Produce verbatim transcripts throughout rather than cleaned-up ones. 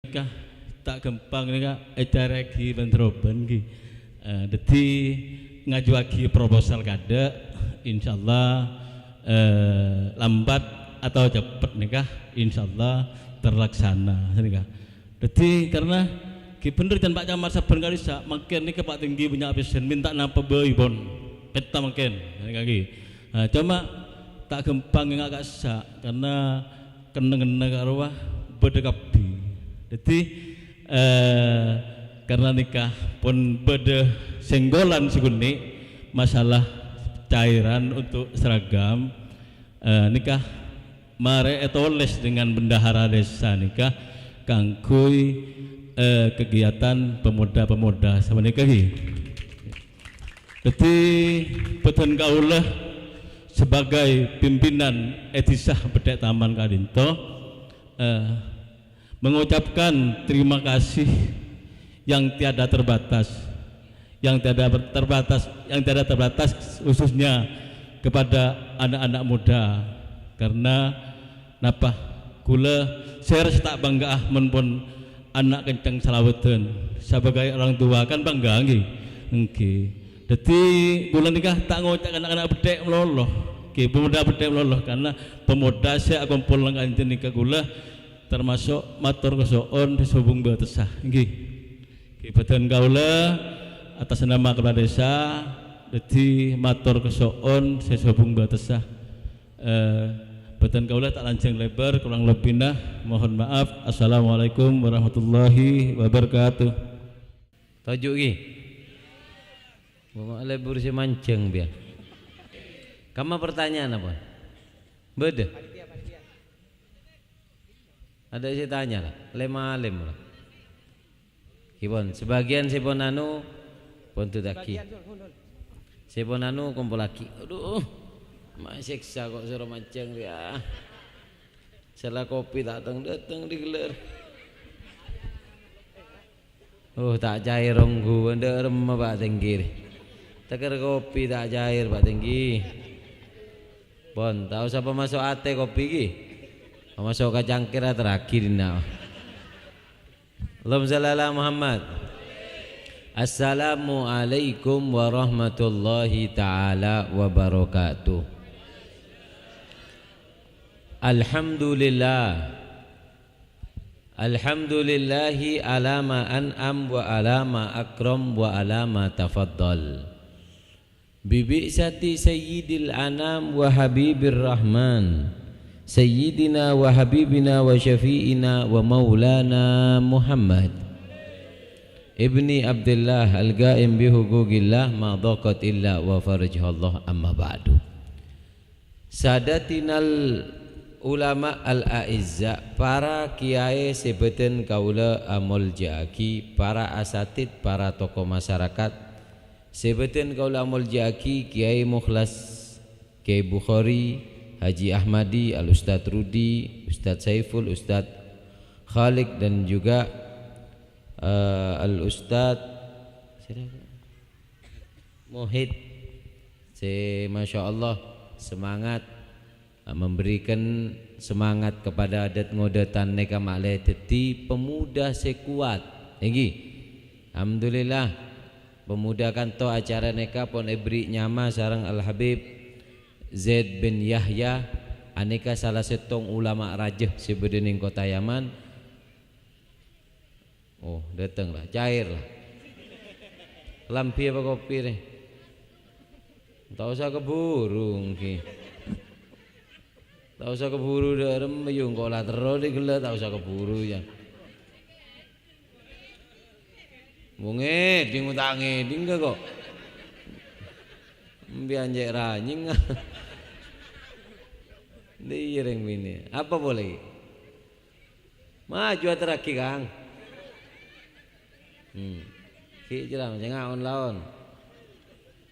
Ka, ta' ghâmpang nèka ècarèyaghi bân-terrobân ghi. Eh, dhâddhi ngajuwaghi proposal kaadâ', insyaallah, eh, lambat atau cepet nèka, insyaallah terlaksana nèka. Dhâddhi karna ghi bhender can Pak Camat sabbhân ka'dissa', mangkèn nèka Pak Tèngghi bânnya' pèssèna mènta napa bhâi pon, pènta mangkèn, nèka ghi. Nah, coma ta' ghâmpang ngènga' ka'issa', karna kennengnganna ka'rowa bâdâ kabbhi. Dhâddhi, eh, karna nèka pon bâdâ sènggolan sè ghunnè' masalah cairan untuk seragam, eh, nèka marè ètolès dengan bendahara desa nèka kaangghuy, eh, kegiatan pemuda-pemuda sapanèka ghi. Dhâddhi, bhâdhân kaulâ sebagai pimpinan è dhisa Beddhek Taman ka'dinto, eh, mengucapkan terima kasih yang tiada terbatas, yang tiada ber-, terbatas, yang tiada terbatas khususnya kepada anak-anak muda. Karena napa? Kaulâ sè rassa ta' bângghâ'â mon pon ana' kencèng salawedhân. Sebagai orang tua kan bângghâ, ènggi? Ènggi. Dhâddhi, kaulâ nèka ta' ngoca' ka na'-kana' Beddhek malolo. Ènggi, pemuda Beddhek malolo, karna pemuda sè akompol neng ka'dinto nèka kaulâ tamaso' mator kaso'on sè sobung bâtessa. Ènggi. Ènggi, bhâdhân kaulâ atas nama kepala desa, dhâddhi mator kaso'on sè sobung bâtessa. Eh, bhâdhân kaulâ ta' lanjhâng lèbâr, kurang lebbina mohon maaf. Assalamualaikum warahmatullahi wabarakatuh. Toju' ghi. Bâ' ma' lèbâr sè manjhâng, biya. Kamma pertanyaan apa? Bâdâ? Ada sè tanya, la? Lèma-lèma, la. Ghi pon, sebagian sè pon anu, pon dudâghi. Sè pon anu, kompollaghi. Adhu, ma' sèksa ko' soro manjhâng rèya. Sella kopi ta' teng-dâteng dhigellâr. Oh, ta' cair ongghu, endâ' remma, Pak Tèngghi rè. Tèkèr kopi ta' cair, Pak Tèngghi. Pon, ta' osa pamaso' atè kopi ghi. Pamaso' ka cangkèr aterraghi dinna'. Allahumma shalli ala Muhammad. Assalamualaikum warahmatullahi ta'ala wabarakatuh. Alhamdulillah. Alhamdulillahi ala ma an'am wa ala ma akram wa ala ma tafaddal. Bi bi'tsati sayyidil anam wa habibir rahman, sayyidina wa habibina wa syafi'ina wa maulana Muhammad ibni Abdillah al-qaim bi huquqillah ma dhaqat illa wa farajahallah, amma ba'du. Sadatinal ulama al-a'izza, para kiyaè sè bâdhân kaulâ amolja'aghi, para asatid, para toko masarakat sè bâdhân kaulâ amolja'aghi, Kiyaè Mukhlas, Kiyaè Bukhari, Haji Ahmadi, Al Ustadz Rudi, Ustadz Saiful, Ustadz Khalik, dan juga, eh, Al Ustadz Muhid, sè, masya Allah, semangat, eh, memberikan semangat kepada adat ngodatan nèka ma'lè dhâddhi pemuda sè kuat. Ènggi. Alhamdulillah, pemuda kanto acara nèka pon èberri' nyama sareng Al Habib Zaid bin Yahya, anèka sala sèttong ulama rajâ sè bâdâ neng Kota Yaman. Oh, dâteng, la. Cair, la. Lambhi apa kopi, rè? Ta' osa kabhuru, ènggi. Ta' osa kabhuru, dâ' remma, yu, engko' la terro, dhigellâ', ta' osa kabhuru, yâ. Mongè, ding utangè, ding ka, ko'. Embi' anjè' ranyèng. Dhi, iyâ, rèng binè'. Apa polè? Maju aterraghi, Kang. Hmm. Ghi' jârâ, sènga' on-laon.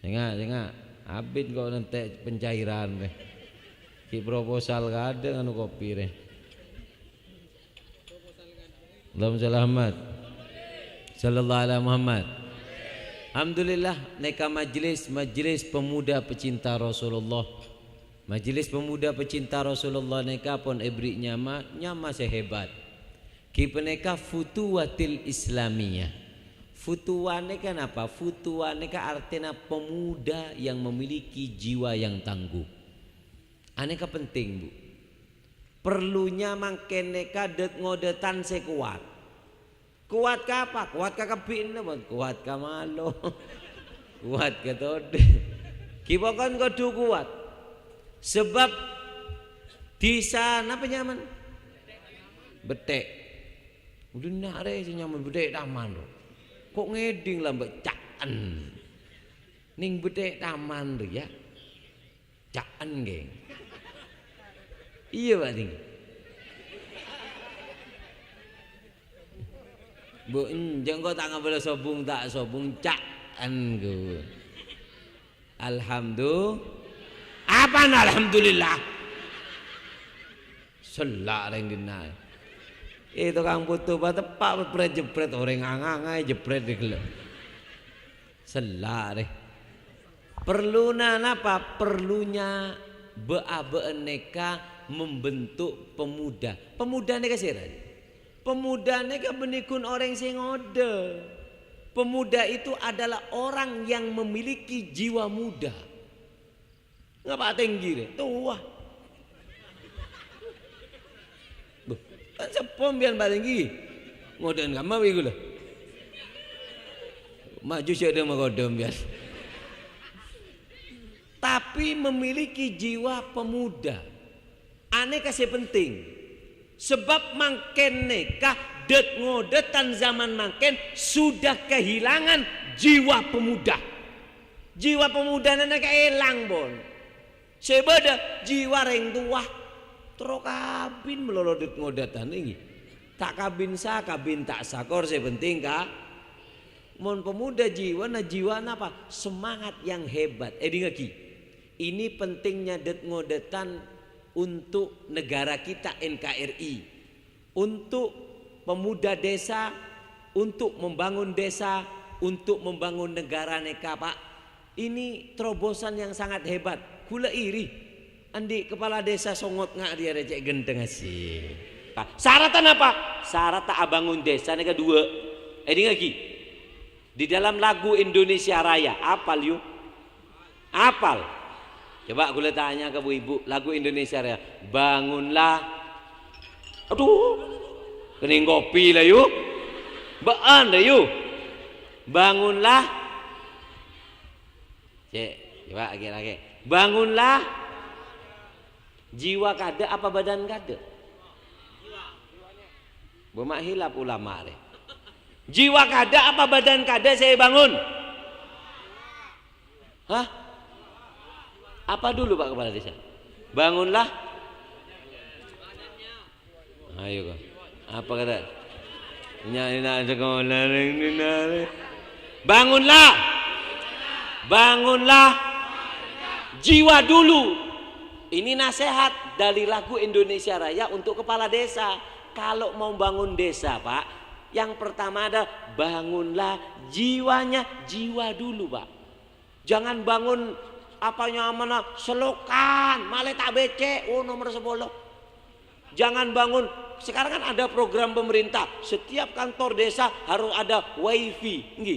Sènga', sènga'. Abit kok nantè' pencairan, beh. Ghi' proposal kadhâng anu kopi, rè. Allahumma shalli Muhammad. Sallallahu ala Muhammad. Alhamdulillah, nèka majelis, majelis pemuda pecinta Rasulullah. Majelis pemuda pecinta Rasulullah nèka pon èberri' nyama, nyama sè hebat. Ghi panèka futuwatil Islamiyah. Futuwa nèka napa? Futuwa nèka artèna pemuda yang memiliki jiwa yang tangguh. Anèka penting, Bu. Perlunya mangkèn nèka det-ngodettan sè kowat. Kowat ka apa? Kowat ka kabbhina, mon kowat ka malo. Kowat ka todhâ. Ghi pokon kodhu kowat. Sebab dhisa napa nyamana? Bethek. Udah nak rè sè nyamana bethek taman, ro. Kok ngèdhing lambâ' ca'en. Nèng bethek taman, ro, ya. Ca'en, ghi. Iyâ, Pak, nèng. Bu, enjâ' engko' ta' ngabâlâ sobung, ta' sobung, ca'en, ghi. Alhamdu-, apana alhamdulillah? Sella' rèng dinna'. Eh, tokang foto, Pak, teppa' pret-jeprèt, orèng anga-anga jeprèt di ghellâ'. Sella' rè. Perluna napa? Perlunya bâ'-abâ'ân nèka membentuk pemuda. Pemuda nèka sèra? Pemuda nèka bânnè ghun orèng sè ngodâ. Pemuda itu adalah orang yang memiliki jiwa muda. Ngapa tèngghi rè? Towa. Bâh, kan seppo sampèyan patèngghi. Ngodâ'ân kamma bi' ghulâ. Maju sè adâ' makodâ sampèyan. Tapi memiliki jiwa pemuda. Anèka sè penting. Sebab mangkèn nèka, det-ngodettan zaman mangkèn sudah kehilangan jiwa pemuda. Jiwa pemudana nèka èlang, pon. Sè bâdâ jiwa rèng towa. Terro kabin malolo det-ngodettan, èngghi. Ta' kabin sa, kabin ta' sakor, sè penting ka-, mon pemuda jiwana, jiwa napa? Semangat yang hebat. Èdingngaghi. Ini pentingnya det-ngodettan untuk negara kita, N K R I. Untuk pemuda desa, untuk membangun desa, untuk membangun negara nèka, Pak. Ini terobosan yang sangat hebat. Ghulâ iri. Andi' kepala desa Songot nga' rèya rè cè' ghântengnga sè. Pak, saratta napa? Saratta abângon desa nèka duwâ'. Èdingngaghi. Di dalam lagu Indonesia Raya, apal, yu? Apal? Coba ghulâ tanya ka bu-ibu, lagu Indonesia Raya. Bangunlah. Aduh, kenning kopi la, yu. Bâ'ân la, yu. Bangunlah. Cè', coba lagi-lagi. Bangunlah. Jiwa kadâ' apa badan kadâ'? Bâ' ma' hilap ulama rè. Jiwa kadâ' apa badan kadâ' sè èbângon? Hah? Apa dulu, Pak Kepala Desa? Bangunlah. Ayo, Kak. Apa kata? Nya enak sekolah rèng dinna' rè. Bangunlah. Bangunlah. Jiwa dulu. Ini nasihat dari lagu Indonesia Raya untuk kepala desa. Kalau mau bangun desa, Pak, yang pertama ada bangunlah jiwanya, jiwa dulu, Pak. Jangan bangun apa nyamana selokan, malè ta' bècè', oh, nomor sepuluh. Jangan bangun, sekarang kan ada program pemerintah, setiap kantor desa harus ada wifi, ngghi.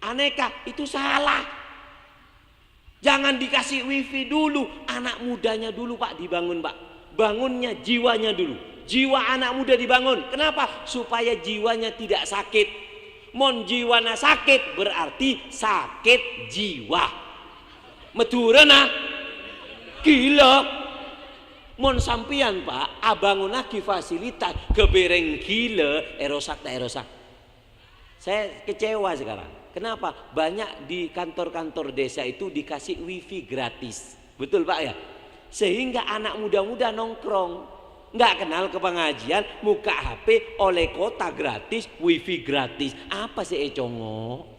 Anèka, itu salah. Jangan dikasih wifi dulu, anak mudanya dulu, Pak, dibangun, Pak. Bangunnya jiwanya dulu. Jiwa anak muda dibangun. Kenapa? Supaya jiwanya tidak sakit. Mon jiwana sakit, berarti sakit jiwa. Madhurâna ghilâ. Mon sampèyan, Pak, abângonnaghi fasilitas ghâbây rèng ghilâ, èrosak ta' èrosak? Saya kecewa sekarang. Kenapa? Banyak di kantor-kantor desa itu dikasih wifi gratis. Betul, Pak, ya? Sehingga anak muda-muda nongkrong, nggak kenal ke pengajian, muka H P, oleh kuota gratis, wifi gratis. Apa sè ècongo'?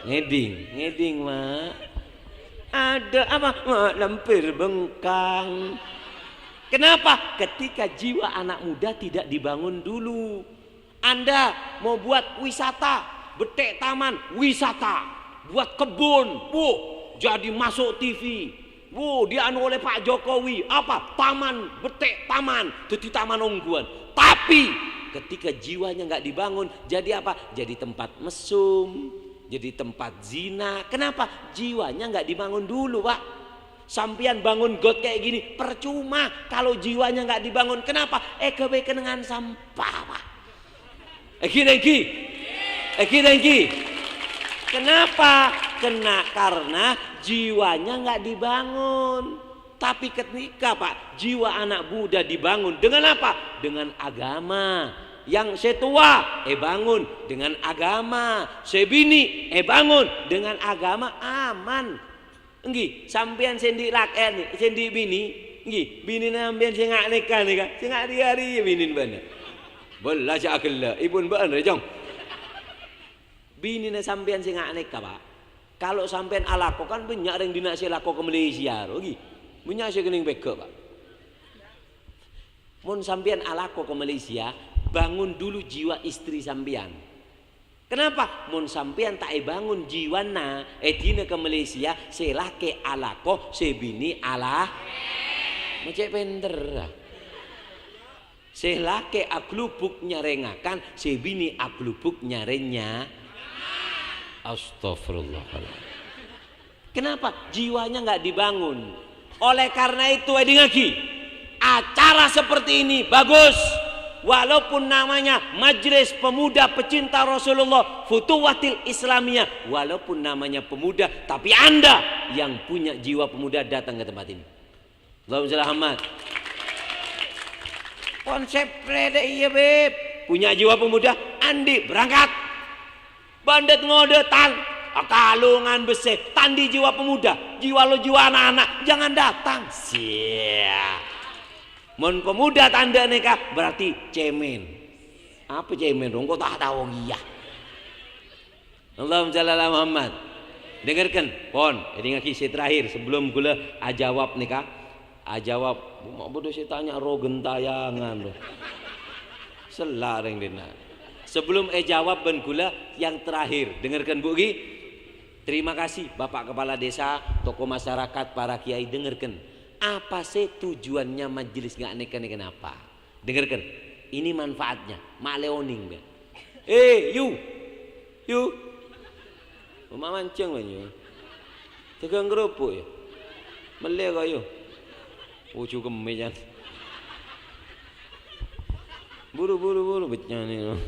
Ngèdhing, ngèdhing, Mak. Ada apa? Mak, lampir bengkang. Kenapa? Ketika jiwa anak muda tidak dibangun dulu. Anda mau buat wisata, bâdâ taman wisata, buat kebun, wuh, jadi masuk T V. Wow, dianu oleh Pak Jokowi, apa? Taman, betek taman, jadi taman ongguan. Tapi ketika jiwanya nggak dibangun, jadi apa? Jadi tempat mesum, jadi tempat zina. Kenapa? Jiwanya nggak dibangun dulu, Pak. Sampeyan bangun got kayak gini, percuma kalau jiwanya nggak dibangun. Kenapa? Egawe kenangan sampah, Pak. Egi, egi. Egi, egi. Kenapa? Kena, karena jiwanya nggak dibangun. Tapi ketika, Pak, jiwa anak muda dibangun dengan apa? Dengan agama. Yang setua, eh, bangun dengan agama. Sebini, eh, bangun dengan agama, aman. Èngghi, sampèyan sè andi' lak-, eh, sè andi' binè, èngghi, binèna sampèyan sè nga' nèka, nèka, sè nga' rèya-rèya binèna bâ'na. Bella jhâ' aghellâ', èpon bâ'na, Jong. Binèna sampèyan sè nga' nèka, Pak. Kalau sampèyan alako, kan bânnya' rèng dinna' sè lako ka Malaysia, ro, èngghi. Bânnya' sè kennèng pèghâ', Pak. Mon sampèyan alako ka Malaysia, bangun dulu jiwa istri sampèyan. Kenapa? Mon sampèyan ta' èbângon jiwana, èdina ka Malaysia, sè lakè alako, sè binè ala-, ma' cè' pènterra. Sè lakè aglubuk nyarè ngakan, sè binè aglubuk nyarè nya-, Astagfirullahaladzim. Kenapa? Jiwanya nggak dibangun. Oleh karena itu, èdingngaghi, acara seperti ini bagus. Walaupun namanya Majelis Pemuda Pecinta Rasulullah Futuwatil Islamiyah, walaupun namanya pemuda, tapi Anda yang punya jiwa pemuda datang ke tempat ini. Allahumma shalli Muhammad. Konsep rèya iyâ, Bib. Punya jiwa pemuda, andi' berangkat. Bandhet ngodâ, Tan. Akalongan bessè, ta' andi' jiwa pemuda, jiwa lo jiwa anak-anak, jangan datang. Sia. Mon pemuda tandhâ nèka berarti cèmèn. Apa cèmèn, Rong? Kok ta' tao iyâ? Allahumma shalli ala Muhammad. Dengarkan, pon, èdingngaghi sè terakhir sebelum ghulâ ajawab nèka. Ajawab, ma' bâdâ sè tanya ro gentayangan, ro. Sella rèng dinna'. Sebelum èjawab bân ghulâ, yang terakhir, dengarkan, Bu, ghi. Terima kasih, Bapak Kepala Desa, tokoh masyarakat, para kiai, dengarkan. Apa sè tujuannya majelis nga' nèka nèka napa? Dengarkan. Ini manfaatnya. Ma' lè onèng, bân. Eh, Yu. Yu. Ma' mancèng, bân, Yu. Dhâghâng kerupuk, Yu. Mellè kok, Yu. Oju kemmè, Jan. Buru, buru, buru, becnyane, no.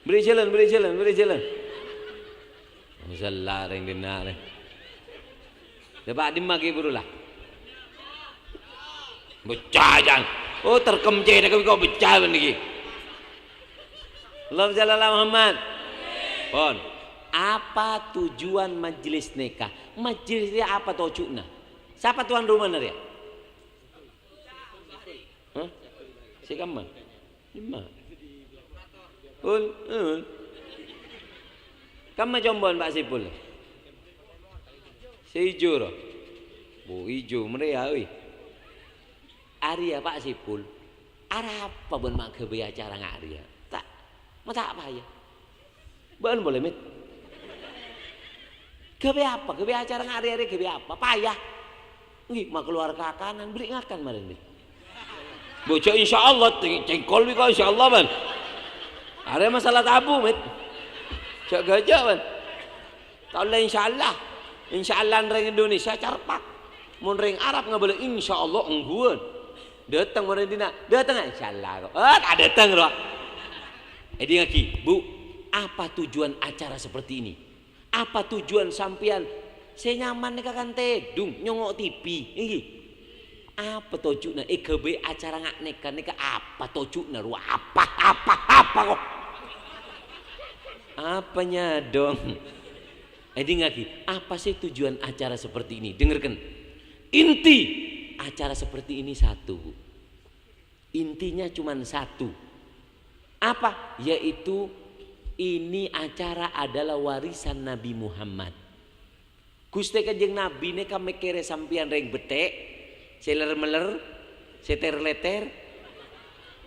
Beri jalan, beri jalan, beri jalan. Sella rèng dinna' rè. Dâpa' dimma ghi' buru la. Beccè, Jan. Oh, terkem cèna kami kok beccè bân nèka. Allahumma shalli ala Muhammad. Pon. Apa tujuan majelis nèka? Majelis rèya apa toju'na? Sapa tuan rumahna rèya? Hah? Sè kamma? Dimma? Ul, ul. Kamma combon Pak Sipul? Sè ijo, ro? Bu, ijo, marèya, wi. Arèya, Pak Sipul, arapa bân ma' ghâbây acara nga' rèya? Ta', ma' ta' paya. Bâ'ân polè, Mit. Ghâbây apa? Ghâbây acara nga' rèya rè ghâbây apa? Paya. Ngghi, ma' kalowar kakanan, bâli ngakan marèn, Mit. Bâ jhâ' insyaallah, cè-, cèngkol bi' kok insyaallah, bân. Arèya masalah tabu, Mit. Jhâ' ghâjâ', bân. Ta' ollè insyaallah. Insyaallah rèng Indonesia carpak. Mon rèng Arab ngabâlâ insyaallah ongghuwân. Dâteng mon rèng dinna', dâteng insyaallah kok. Eh, ta' dâteng, ro. Èdingngaghi, Bu, apa tujuan acara seperti ini? Apa tujuan sampèyan sè nyaman nèka kan tèdung, nyongngo' T V, èngghi? Apa toju'na èghâbây acara nga' nèka, nèka apa toju'na, ro? Apa, apa, apa kok? Apanya dong? Èdingngaghi, apa sè tujuan acara seperti ini? Dengarkan. Inti acara seperti ini satu, Bu. Intinya cuman satu. Apa? Yaitu ini acara adalah warisan Nabi Muhammad. Ghustè Kanjeng Nabi nèka mèkkèrè sampèyan rèng bhâthèk, sè lèr-mellèr, sè tèr-lètèr.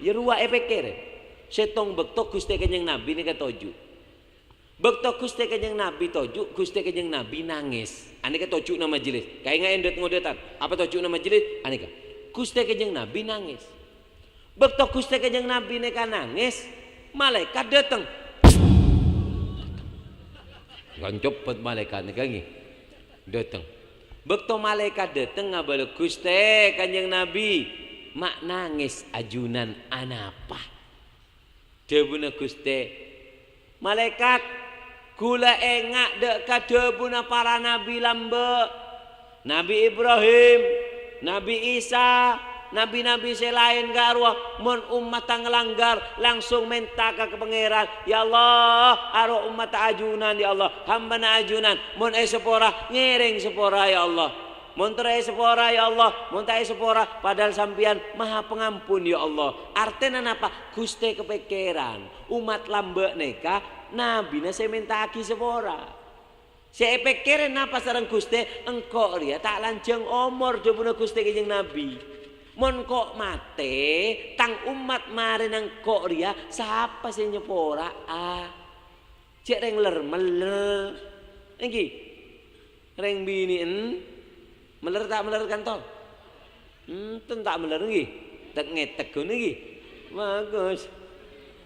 Yâ rowa èpèkkèrè. Sèttong bâkto Ghustè Kanjeng Nabi nèka toju'. Bâkto Ghustè Kanjeng Nabi toju', Ghustè Kanjeng Nabi nangès. Anèka toju'na majelis. Kaènga'è dât-ngodâtan. Apa toju'na majelis? Anèka. Ghustè Kanjeng Nabi nangès. Bâkto Ghustè Kanjeng Nabi nèka nangès, malaèkat dâteng. Kan cepet malaèkat nèka, ngghi. Dâteng. Bâkto malaèkat dâteng ngabâlâ Ghustè Kanjeng Nabi, "Ma' nangès ajunan anapa?" Dhâbuna Ghustè, "Malaèkat, ghulâ enga' dâ' ka dhâbuna para nabi lambâ', Nabi Ibrahim, Nabi Isa, nabi-nabi sè laèn ka' rowa, mon ommatta ngalanggar, langsung mènta ka, ka Pangèran, 'Ya Allah, arowa ommatta ajunan, ya Allah, hambâna ajunan, mon èsapora, ngèrèng sapora, ya Allah.' Mon terro èsapora, ya Allah, mon ta' èsapora, padahal Sampèyan Maha Pangampon, ya Allah." Artèna napa? Ghustè kapèkkèran, ommat lambâ' nèka nabina sè mènta'aghi sapora. Sè èpèkkèrè napa sareng Ghustè, "Engko' rèya ta' lanjhâng omor," dhâbuna Ghustè Kanjeng Nabi. "Mon engko' matè, tang ommat marèna engko' rèya, sapa sè nyapora'a?" Cè' rèng ler-meller. Èngghi. Rèng binè'en meller ta' meller kanto? Enten ta' meller, èngghi. Tek-ngètek ghun, èngghi. Bagus.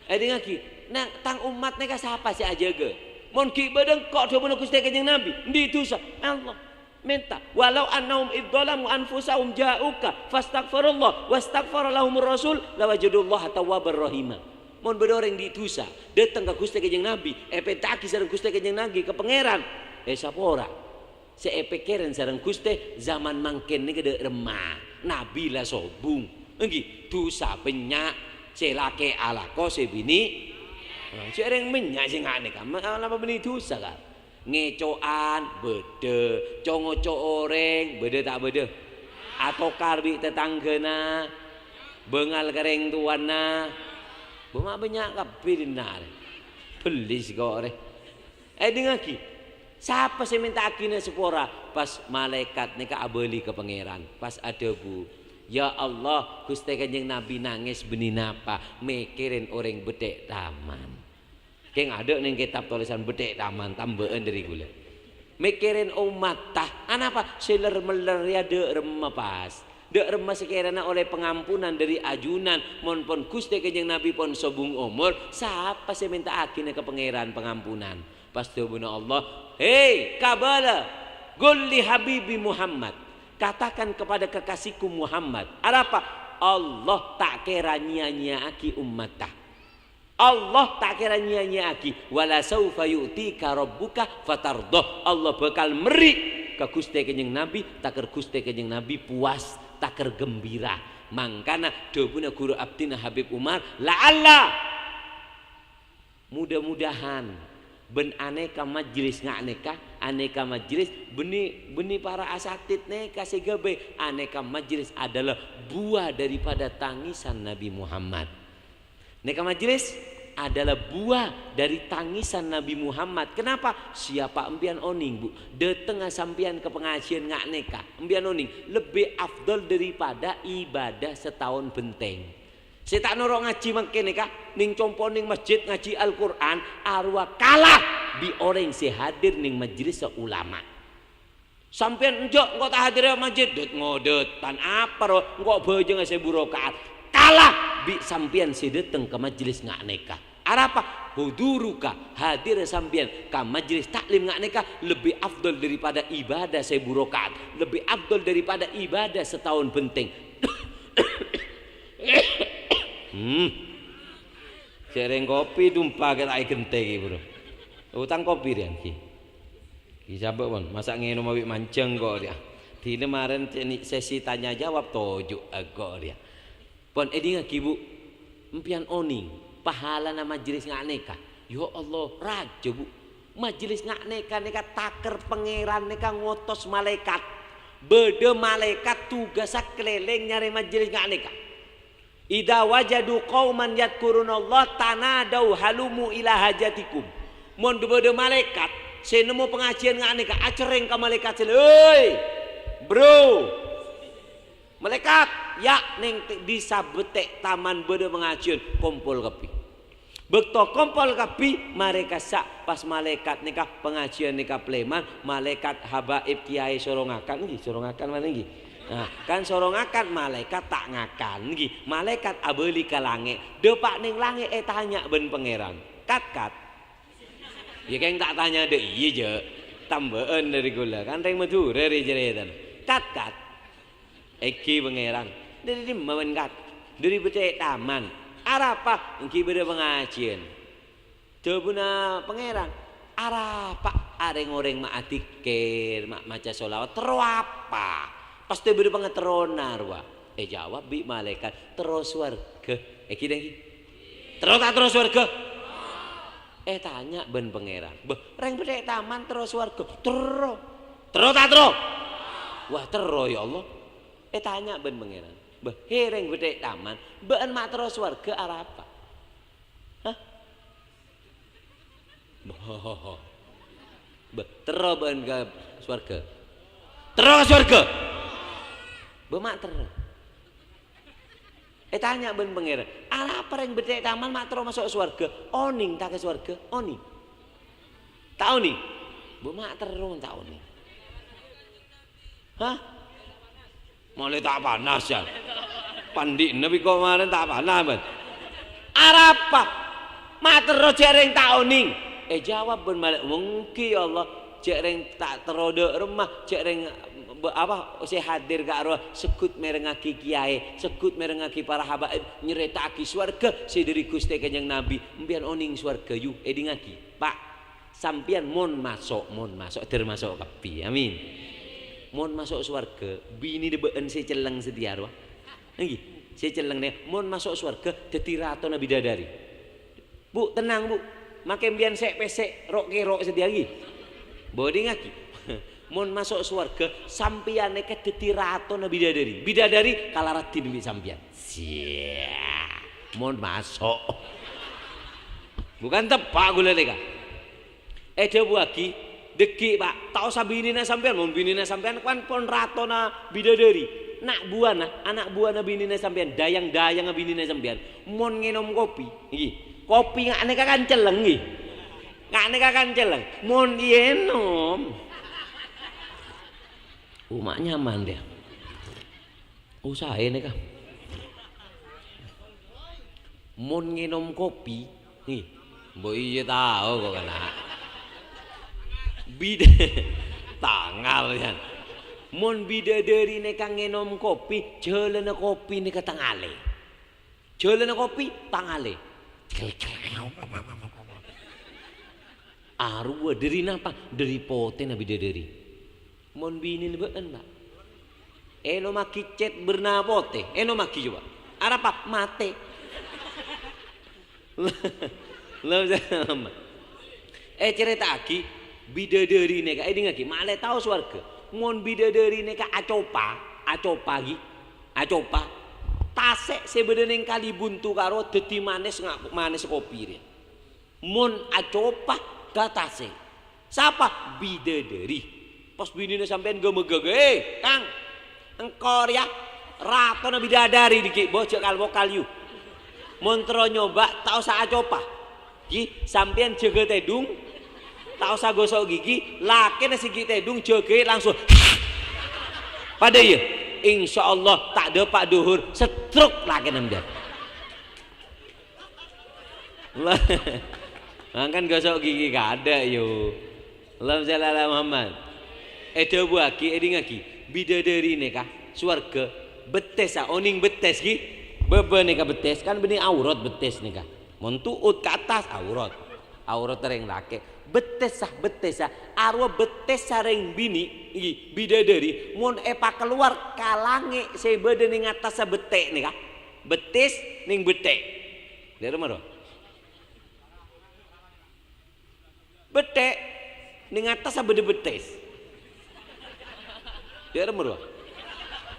Èdingngaghi, nang tang ommat nèka sapa sè ajâgâ? Mon ghi' bâdâ engko' dhâbuna Ghustè Kanjeng Nabi, andi' dhusa? Allah. Mènta, "Walau annahum idz dzalamu anfusahum ja'uka fastaghfirullah wastaghfara lahumur rasul lawajadullaha tawwabar rahima." Mon bâdâ orèng andi' dhusa, dâteng ka Ghustè Kanjeng Nabi, èpènta'aghi sareng Ghustè Kanjeng Nabi ka Pangèran, èsapora. Sè èpèkkèrè sareng Ghustè, zaman mangkèn nèka dâ' remma. Nabi la sobung. Èngghi, dhusa bânnya', sè lakè alako, sè binè'. Nah, sè orèng bânnya' sè nga' nèka, ma-, napa bânnè dhusa, ka? Ngèco'an bâdâ, co-ngoco' orèng bâdâ ta' bâdâ? Atokar bi' tatangghâna, bângal ka rèng towana, bâ-, ma' bânnya' kabbhi dinna' rè. Bellis kok rè. Èdingngaghi, sapa sè mènta'aghina sapora? Pas malaèkat nèka abâli ka Pangèran, pas adhâbu, "Ya Allah, Ghustè Kanjeng Nabi nangès bânnè napa? Mèkkèrè orèng bâtè' taman." Kèng adâ' neng kètab tolèsan bâtè' taman tambâ'ân dâri ghulâ. Mèkkèrè ommatta, anapa? Sè ler-meller rèya dâ' remma pas. Dâ' remma sakèrana ollè pangampunan dâri ajunan, mon pon Ghustè Kanjeng Nabi pon sobung omor, sapa sè mènta'aghina ka Pangèran pangampunan? Pas dhâbuna Allah, "Hè, kabâlâ, ghul li habibi Muhammad, katakan kepada kekasihku Muhammad." Arapa? Allah ta' kèra nyèya-nyèya'aghi ommatta. Allah ta' kèra nyèya-nyèya'aghi, "Wala saufa yu'tika rabbuka fatardha." Allah bhâkal mèrri' ka Ghustè Kanjeng Nabi, takèr Ghustè Kanjeng Nabi puas, takèr ghembira. Mangkana dhâbuna ghuru abdhina Habib Umar, "La'alla," mudah-mudahan, bân anèka majlis nga' nèka, anèka majlis, bânnè, bânnè para asatid nèka sè ghâbây, anèka majlis adalah buah daripada tangisan Nabi Muhammad. Nèka majlis adalah buah dari tangisan Nabi Muhammad. Kenapa? Siapa empèyan onèng, Bu? Dâtengnga sampèyan ka pangajiân nga' nèka. Empèyan onèng, lebbi afdhal daripada ibadah sataon bhenteng. Sè ta' noro' ngajhi mangkèn nèka, neng compo' neng masjid ngajhi Al-Qur'an, arowa kala bi' orèng sè hadir neng majlissa ulama. Sampèyan enjâ' engko' ta' hadir è masjid, dât-ngodâtan apa ro, engko' bhâjângnga sèbu raka'at. Kala bi' sampèyan sè dâteng ka majlis nga' nèka. Arapa? Huduruka, hadir sampèyan ka majlis taklim nga' nèka lebbi afdhal daripada ibadah sèbu raka'at, lebbi afdhal daripada ibadah sataon bhenteng. Hmm. Sè rèng kopi dumpa kè ta' èghentè kè, Bro. Utang kopi rèng kè. Ki sabâ' pon, masa' ngènom awi' manjhâng kok rèya. Dina marèn cè' ni' sesi tanya jawab toju' kok rèya. Pon èdingngaghi, Bu. Empèyan onèng, pahalana majlis nga' nèka. Ya Allah, rajâ, Bu. Majlis nga' nèka, nèka takèr Pangèran nèka ngotos malaèkat. Bâdâ malaèkat tugassa kalèlèng nyarè majlis nga' nèka. "Idza wajadu qauman yadzkurunallah tanadau halumu ila hajatikum." Mon bâdâ malaèkat sè nemmo pangajiân nga' nèka, acerrèng ka malaèkat sè laèn, "Hei, bro! Malaèkat, ya' neng te-, dissa bâtè' taman bâdâ pangajiân, kompol kabbhi." Bâkto kompol kabbhi, marè kassa' pas malaèkat nèka pangajiyân nèka palèman, malaèkat habaib kèyaè soro ngakan, ènggi, soro ngakan malè ènggi. Nah, kan soro ngakan, malaèkat ta' ngakan, ènggi. Malaèkat abâli ka langngè', dâpa' neng langngè' ètanya bân Pangèran. "Kat, kat." Yâ, kèng ta' tanya dâ' iyâ, jâ'. Tambâ'ân dâri kaulâ, kan rèng Madhurâ rè carètana. "Kat, kat." Ènggi, Pangèran. "Dâri dimma bâ'en, Kat?" "Dâri bâdâ è taman." "Arapa?" "Ènggi bâdâ pangajiyân." Dhâbuna Pangèran, "Arapa rèng-orèng ma' adzikkèr, ma' maca sholawat, terro apa? Pastè bâdâ pangaterrona rowa." Èjâwâb bi' malaèkat, "Terro sowarghâ." Ènggi ta' ènggi? "Terro ta' terro sowarghâ?" Ètanya bân Pangèran, "Bâh, rèng bâdâ è taman terro sowarghâ?" "Terro." "Terro ta' terro?" "Wah, terro, ya Allah." Ètanya bân Pangèran, "Bâh, he, rèng bâdâ è taman, bâ'en ma' terro sowarghâ arapa?" "Hah? Bâh, terro bâ'en ka sowarghâ?" "Terro ka sowarghâ." "Bâh, ma' terro." Ètanya bân Pangèran, "Arapa rèng bâdâ è taman ma' terro maso' sowarghâ? Onèng ta' ka sowarghâ? Onèng? Ta' onèng?" "Bâh, ma' terro ta' onèng." "Hah? Malè ta' panas, yâ? Pandi'na bi' ko' marèn ta' panas, bâ'en." "Arapa? Ma' terro jâ' rèng ta' onèng?" Èjâwâb bân malaèkat, "Ènggi, ya Allah, jâ' rèng ta' terro dâ' remma, jâ' rèng, bâ-, apa, sè hadir ka'rowa segghut mèrengngaghi kèyaè, segghut mèrengngaghi para habaib nyarèta'aghi sowarghâ sè dâri Ghustè Kanjeng Nabi. Empèyan onèng sowarghâ, yu, èdingngaghi, Pa'. Sampèyan mon maso', mon maso', termaso' kabbhi. Amin. Mon maso' sowarghâ, binèna bâ'en sè celleng satèya rowa. Ènggi, sè celleng nè, mon maso' sowarghâ, dâddhi ratona bidadari. Bu, tennang, Bu. Makè empèyan sè' pèssè' ro'-kèro' satèya, ènggi. Bâdâ ènggi. Mon maso' sowarghâ, sampèyan nèka dâddhi ratona bidadari. Bidadari kala raddhin bi' sampèyan. Siya. Mon maso'. Bukan teppa' ghulâ nèka. Èdhâbuwâghi, "Dâggi', Pa', ta' osa binèna sampèyan, mon binèna sampèyan kan pon ratona bidadari. Na' buwâna, ana' buwâna binèna sampèyan, dayang-dayangnga binèna sampèyan, mon ngènom kopi, ènggi, kopi nga' nèka kan celleng, ènggi. Nga' nèka kan celleng. Mon ènom, oh, ma' nyaman, dâ." Usahaè nèka. Mon ngènom kopi, hi, mbok iyâ tao kok, kana'. Bid-, tangal, yâ. Mon bidadari nèka ngènom kopi, jhâlânna kopi nèka tangalè. Jhâlânna kopi, tangalè. Arowa dâri napa? Dâri potèna bidadari. Mon binèna bâ'en, Pa', ènomaghi cèt bârna potè, ènomaghi coba. Arapa? Matè. Lo, lo, ècarèta'aghi bidadari nèka, èdingngaghi, malè tao sowarghâ. Mon bidadari nèka acopa, acopa ghi, acopa. Tasè' sè bâdâ neng Kalibuntu ka'rowa dâddhi manès, nga-, manès kopi rèya. Mon acopa ka tasè'. Sapa? Bidadari. Pas binèna sampèyan gâmagâ, "He, Kang, engko' rèya ratona bidadari dâggi', bo, jhâ' kal-bokal, yu. Mon terro nyoba, ta' osa acopa. Ghi, sampèyan jâgâ tèdung, ta' osa gosok gigi, lakèna sè ghi' tèdung jâgâi langsung." Padâ, iyâ? Insyaallah, ta' dâpa' dhuhur, stroke lakèna sampèyan. Mangkana gosok gigi kadâ', yu. Allahumma shalli ala Muhammad. Èdhâbuwâghi, èdingngaghi, bidadari nèka sowarghâ bettessa, onèng bettes ghi. Bâbâ nèka bettes, kan bânnè aurat bettes nèka. Mon tu'ut ka attas, aurat. Aurat orèng lakè'. Bettessa, bettessa, arowa bettessa rèng binè', ghi, bidadari, mon èpakalowar ka langngè' sè bâdâ neng attassa bettè' nèka. Bettis neng bettè'. Dâ'remma rowa? Bettè'. Neng attassa bâdâ bettis. Dâ'remma rowa?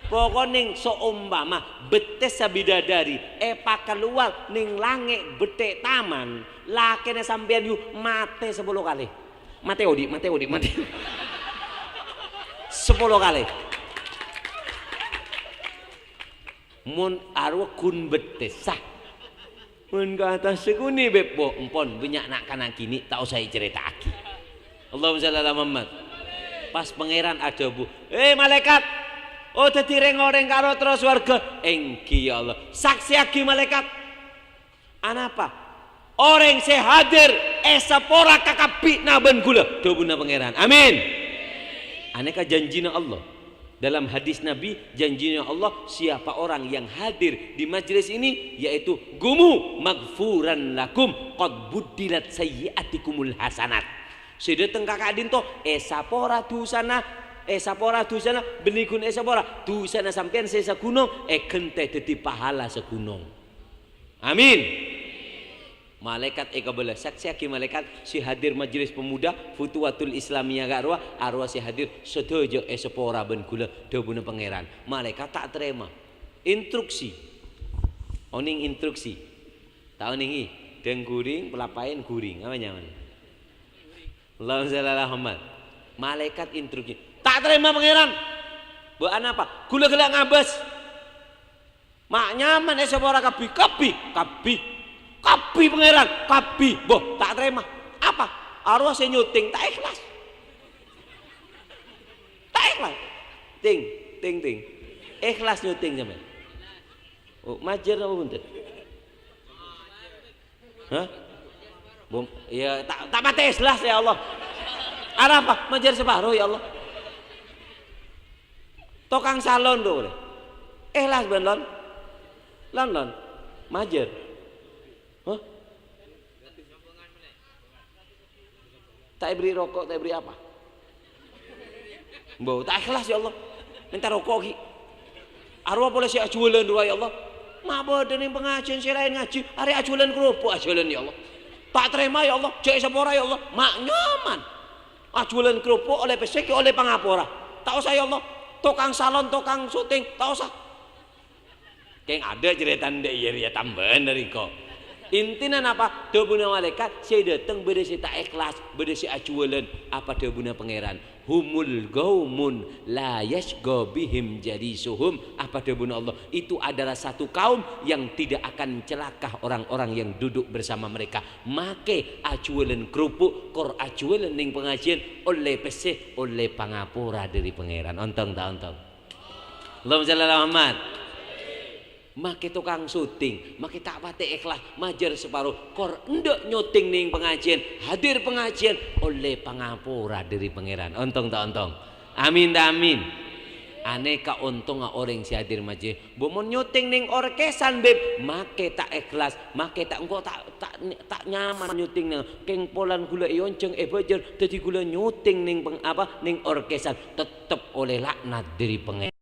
Pokok neng saompama bettissa bidadari èpakalowar neng langngè' bettè' taman, lakèna sampèyan, yu, matè sapolo kalè. Matè odi', matè odi', matè. Sapolo kalè. Mon arowa ghun bettissa. Mon ka attas sakonè', Beb, bo, empon, bânnya' na'-kana' kènè', ta' osa ècarèta'aghi. Allahumma shalli ala Muhammad. Pas Pangèran adhâbu, "Eh, malaèkat! Oh, dhâddhi rèng-orèng karo terro sowarghâ?" "Èngghi, ya Allah." "Saksèyaghi, malaèkat." "Anapa?" "Orèng sè hadir èsapora kakabbhina bân ghulâ," dhâbuna Pangèran. Amin. Anèka janjina Allah. Dalam hadis Nabi, janjinya Allah, siapa orang yang hadir di majlis ini, yaitu gumu maghfuran lakum qad buddilat sayyi'atikumul hasanat. Sè dâteng ka ka'dinto, èsapora dusana, èsapora dusana, bânnè ghun èsapora, dusana sampèyan sè saghunong èghântè dhâddhi pahala saghunong. Amin. Malaèkat èkabâlâ, saksèyaghi malaèkat sè hadir majelis pemuda, Futuwatul Islamiyah ka'rowa, arowa sè hadir sadhâjâ èsapora bân ghulâ, dhâbuna Pangèran. Malaèkat ta' tarèma. Instruksi. Onèng instruksi. Ta' onèng, i? Dâng ghuring, palapaèn ghuring. Apa nyamana? Allahumma shalli ala Muhammad. Malaèkat instruksi. Ta' tarèma, Pangèran. Bo, anapa? Ghulâ ghellâ' ngabâs. Ma' nyaman èsapora kabbhi, kabbhi, kabbhi, kabbhi, Pangèran, kabbhi. Bo, ta' tarèma. Apa? Arowa sè nyotèng ta' èhlas. Ta' èhlas. Ting, ting, ting. Èhlas nyotèng sampèyan? Oh, majâr apa bhunten? Hah? Bom, ya, ta', ta' patè èhlas, ya Allah. Arapa? Majâr saparo, ya Allah. Tokang salon, to, polè. Èhlas bân, Lon? Lon, Lon. Majâr. Hah? Ta' èberri' roko', ta' èberri' apa? Bo, ta' èhlas, ya Allah. Mènta roko' ghi'. Arowa polè sè ajhuwâlân rowa, ya Allah. Ma' bâdâ nèng pangajiân sè laèn ngajhi, arè ajhuwâlân kerupuk ajhuwâlân, ya Allah. Ta' tarèma, ya Allah. Jhâ' èsapora, ya Allah. Ma' nyaman. Ajhuwâlân kerupuk ollè pèssè ghi' ollè pangapora. Ta' osa, ya Allah. Tokang salon, tokang syuting, ta' osa. Kèng adâ' carètana dâ' iyâ rèya tambhâna rèko. Intina napa? Dhâbuna malaèkat, sè dâteng bâdâ sè ta' èhlas, bâdâ sè ajhuwâlân. Apa dhâbuna Pangèran? "Humul qaumun la yasyqa bihim jalisuhum." Apa dhâbuna Allah? "Itu adalah satu kaum yang tidak akan celaka orang-orang yang duduk bersama mereka." Makè ajhuwâlân kerupuk, kor ajhuwâlân nèng pangajiân, ollè pèssè, ollè pangapora dâri Pangèran. Ontong ta' ontong? Allahumma shalli ala Muhammad. Makè tokang syuting, makè ta' patè èhlas, majâr saparo, kor endâ' nyotèng nèng pangajiân, hadir pangajiân, ollè pangapora dâri Pangèran. Ontong ta' ontong? Amin ta' amin? Anèka ontongnga orèng sè hadir majelis. Bo, mon nyotèng nèng orkèsan, Bib, makè ta' èhlas, makè ta', engko' ta', ta', ta' nyaman nyotèng nèng, kèng polana ghulâ èonjhâng, èbâjâr, dhâddhi ghulâ nyotèng nèng peng-, apa, nèng orkèsan, tettep ollè laknat dâri Pangèran.